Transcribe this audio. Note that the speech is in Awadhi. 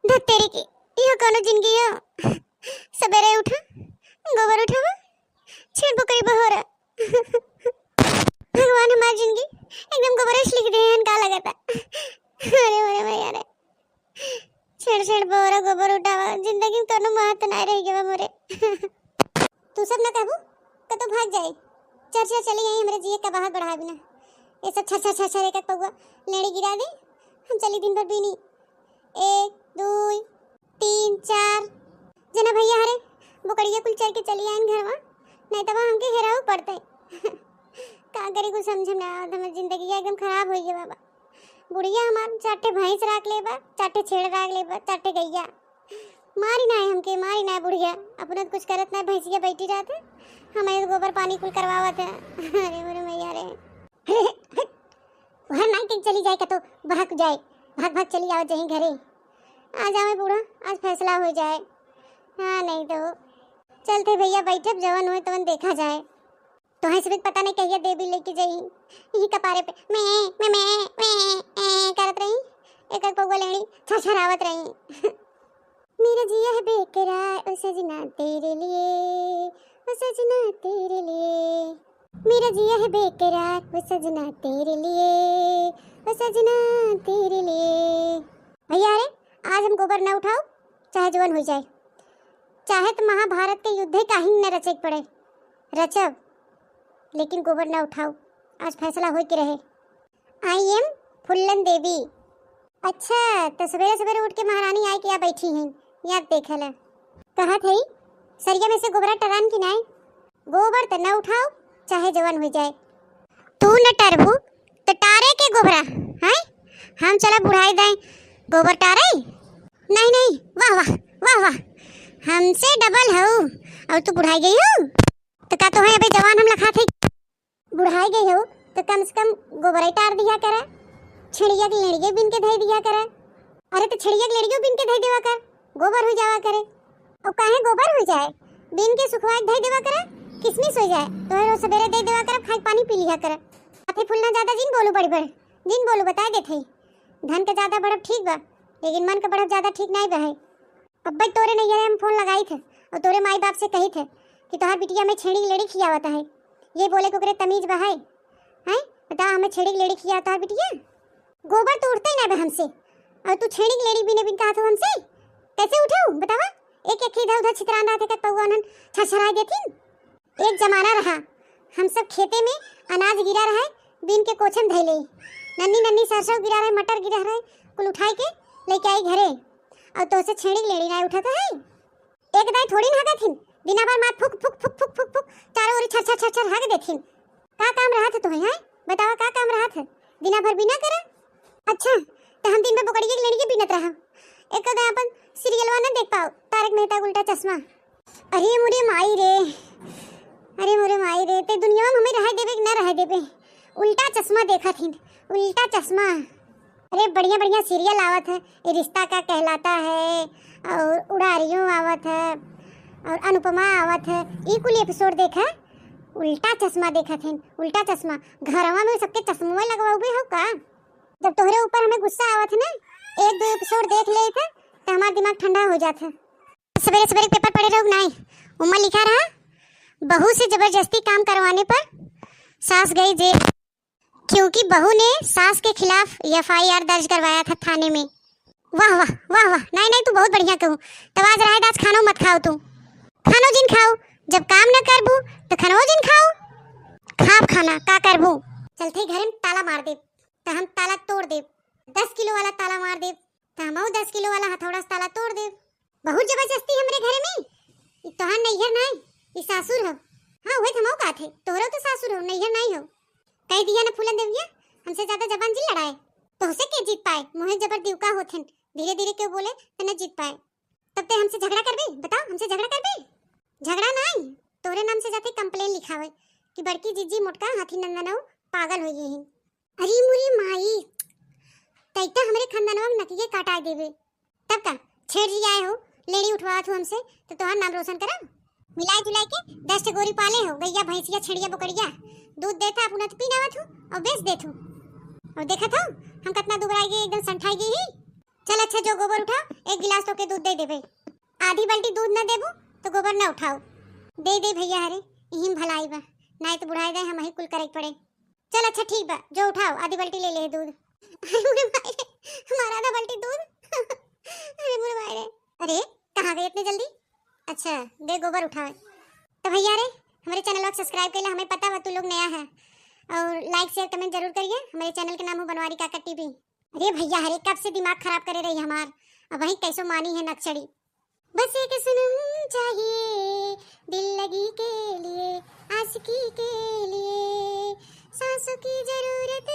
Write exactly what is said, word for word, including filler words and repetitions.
धत्तेरी की, इहो कौनो जिंदगी हो? सबेरे उठा, गोबर उठावा, छेड़ बोकरी बहोरा। भगवान हमार जिंदगी एकदम गोबरस लिख दे हन, का लगता? अरे मोरे मैया रे, छेड़ छेड़ बहोरा, गोबर उठावा, जिंदगी में कौनो महत्व नाय रह गवा मोरे। तू सब ना कहबू, कतो भाग जाए। चर चर चली आई, हमरे जिए का बाहर बढ़ा बिना। ये सब छर छर छर छर एक एक पौवा लेड़ी गिरा दे, हम चली दिन भर बीनी। एक, दुई, तीन, चार जना भैया हरे बोकड़िया कुल चर के चली आइन घरवा, नहीं तब हमके हेराऊ पड़ते। का करी, कुछ समझ में ना आवत, हमर जिंदगी एकदम खराब होई गई बाबा। बुढ़िया हमार चार ठे भैंस राख ले बा, चार ठे छेड़ राख ले बा, चार ठे गैया। मारी ना है हमके, मारी ना है बुढ़िया, अपना तो कुछ करत ना है, भैंसिया बैठी रहत है, हमें गोबर पानी कुल करवावत है। अरे मोरे मैया रे। अरे, हट, वह नाई कहीं चली जाए, कतो बहक जाए, भाग भाग चली आवत जहीं घरे। आ जावे बूढ़ा, आज फैसला हो जाए। हाँ, नहीं तो चलते भैया, बैठब, जवन होए तवन देखा जाए। तोहे से भी पता नहीं कहिया देवी लेके जाई, यही कपारे पे मैं, मैं, मैं, मैं, ए करत रही, एक एक पौवा लेड़ी छरछरावत रही। मेरा जिया है बेकरार, ओ सजना तेरे लिए, ओ सजना तेरे लिए। मेरा जिया है बेकरार, ओ सजना तेरे लिए, ओ सजना तेरे लिए। भैया रे, आज हम गोबर ना उठाओ, चाहे जवन हो जाए, चाहे तो महाभारत के युद्ध ही काहे न रचे के पड़े, रचब, लेकिन गोबर ना उठाओ, आज फैसला होए के रहे। I am फुल्लन देवी। अच्छा, तो सवेरे सवेरे उठ के महारानी आए के यहाँ बैठी हैं, याद देखे ला। कहत है, सरिया में से गोबरा टरान की नाय, गोबर तो न उठाओ, चाहे जवन हो जाए। तू न टरबू, तो टारे के गोबरा, हैं? हम चला बुढ़ाई दाई, गोबर टारे? नहीं, नहीं, वाह, वाह, वाह, वाह, हमसे डबल हऊ, और तू बुढ़ाई गई हो, तो का तोहे अबे जवान हम लखात है? बुढ़ाई गई हो, तो कम से कम गोबरे टार दिया करे, छेड़िया के लेड़िए बिन के धई दिया करे। अरे, तो छेड़िया के लेड़ियो बिन के धई देवा कर, गोबर हो जावा करे। और काहे गोबर हो जाए, बिन के सुखवा के धई देवा करे, किसमिस हो जाए, तोहे रोज सवेरे दे देवा करे, खाए पानी पी लिया करे। अथे फुलना ज्यादा जिन बोलू बड़ी बड़, जिन बोलू बताए देत हई। धन के ज्यादा बढ़ब ठीक बा, लेकिन मन के बढ़ब ज्यादा ठीक नहीं बा है। अब्बे तोरे नैहरे हम फोन लगाई थे और तोरे माई बाप से कही थे कि तोहार बिटिया में छेड़ी लेड़ी खियावत है। ये बोले के ओकरे तमीज बा है? हैं? बता, हमें छेड़ी लेड़ी खिया तोहार बिटिया? गोबर तो उठते ही ना बे हमसे, और तू छेड़ी लेड़ी बिने बिन कहा था हमसे? कैसे उठाऊ बतावा? एक एक इधर उधर छितरान रहा थे, कत पौवा उन्हन छरछराए देथिन। एक जमाना रहा, हम सब खेते में अनाज गिरा रहे, बीन के कोछन धइले, नन्नी नन्नी सरसों गिरा रहे, मटर गिरा रहे, कुल उठाए के लेके आई घरे, और तोसे छेड़ी लेड़ी ना उठत है। एक दाई थोड़ी ना हगथिन, दिना भर मार फुक फुक फुक फुक फुक फुक चारों ओरी छर छर छर छर हग देथिन। का काम रहत है तोहे, हैं? बतावा, का काम रहत है? दिना भर बिना करा। अच्छा, तो हम दिन भर बोकड़िया के लेड़िए बीनत रहा, एक दाई अपन सीरियलवा न देख पाओ, तारक मेहता का उल्टा चश्मा। अरे मोरे माई रे, अरे मोरे माई रे, ते दुनिया में हमें रह देबे कि ना रह देबे? उल्टा चश्मा देखत हिन, उल्टा चश्मा। अरे बढ़िया बढ़िया सीरियल आवत है, ये रिश्ता क्या कहलाता है, और उड़ारियों आवत है, और अनुपमा आवत है, ई कुल एपिसोड देखा। उल्टा चश्मा देखत हिन, उल्टा चश्मा। घरवा में सबके चश्मा लगवाओगे हो का? जब तोहरे ऊपर हमें गुस्सा आवत है ना, एक दो एपिसोड देख लेत है, तो हमार दिमाग ठंडा हो जात है। सवेरे सवेरे पेपर पढ़े रहो नाई, उम्मा लिखा रहा, बहू से जबरदस्ती काम करवाने पर सास गई जेल, क्योंकि बहू ने सास के खिलाफ एफ आई आर दर्ज करवाया था थाने में। वाह, वाह, वाह, वाह, नहीं, नहीं, तू बहुत बढ़िया कहू। तब आज रहे दाज खानो मत खाओ तू, खानो जिन खाओ, जब काम न करबू तो खानो जिन खाओ, खाब खाना का करबू। चलते ही घर में ताला मार दे, तो हम ताला तोड़ दे, दस किलो वाला ताला मार दे, तो हम दस किलो वाला हथौड़ा से ताला तोड़ दे। बहुत जबरदस्ती हमरे घर में। ई तोहार नैहर नाई, ई सासुर हो। हाँ, उहे तो हमहू कहत है, तोहरो तो सासुर हो, नैहर नाई हो। कह दिया ना फूलन देविया, हमसे ज्यादा जबान जिन लड़ाए। तोहसे के जीत पाए, मुहे जबर दिवका होत हन, धीरे धीरे क्यों बोले, त न जीत पाए। तब ते हमसे झगड़ा करबे, बताओ, हमसे झगड़ा करबे? झगड़ा नाई, तोहरे नाम से जाते कंप्लेन लिखावे कि बड़की जीजी मोटका हाथी नंदन पागल हो गई है। अरे मोरे माई, तैता हमरे खानदानवा में नकिये काटाए देबे। तब का, छेड़ जी आए हो, लेड़ी उठवावत हो हमसे, तो तोहार नाम रोशन करब? मिलाई जुलाई के दस ठे गोरी पाले हो, गैया, भैंसिया, छेड़िया, बोकड़िया, दूध देता, अपना तो पी नावत हो और बेच देत हो। और देखत हो, हम कितना दुबराई गई, एकदम संठाई गई ही। चल अच्छा, जो गोबर उठा, एक गिलास तोके दूध दे देबे। आधी बाल्टी दूध न देबू तो गोबर न उठाओ। दे दे भैया, हरे इही में भलाई बा, नाहीं तो बुढ़ाए गए हम ही कुल करे के पड़े। चल अच्छा ठीक बा, जो उठाओ, आधी बाल्टी ले ले दूध। अरे मोरे माई रे, हमारा आधा बाल्टी दूध। अरे मोरे माई रे, अरे कहाँ गई इतने जल्दी? अच्छा, दे गोबर उठावे। तो भैया रे, हमारे चैनल को सब्सक्राइब कर ले, हमें पता बा तू लोग नया है, और लाइक शेयर कमेंट जरूर करिए। हमारे चैनल के नाम हो बनवारी काका टीवी। अरे भैया, हरे कब से दिमाग खराब करे रही हमार, अब वही कैसो मानी है नक्सड़ी। बस एक सनम चाहिए दिल लगी के लिए, आशिकी के लिए, सांसों की जरूरत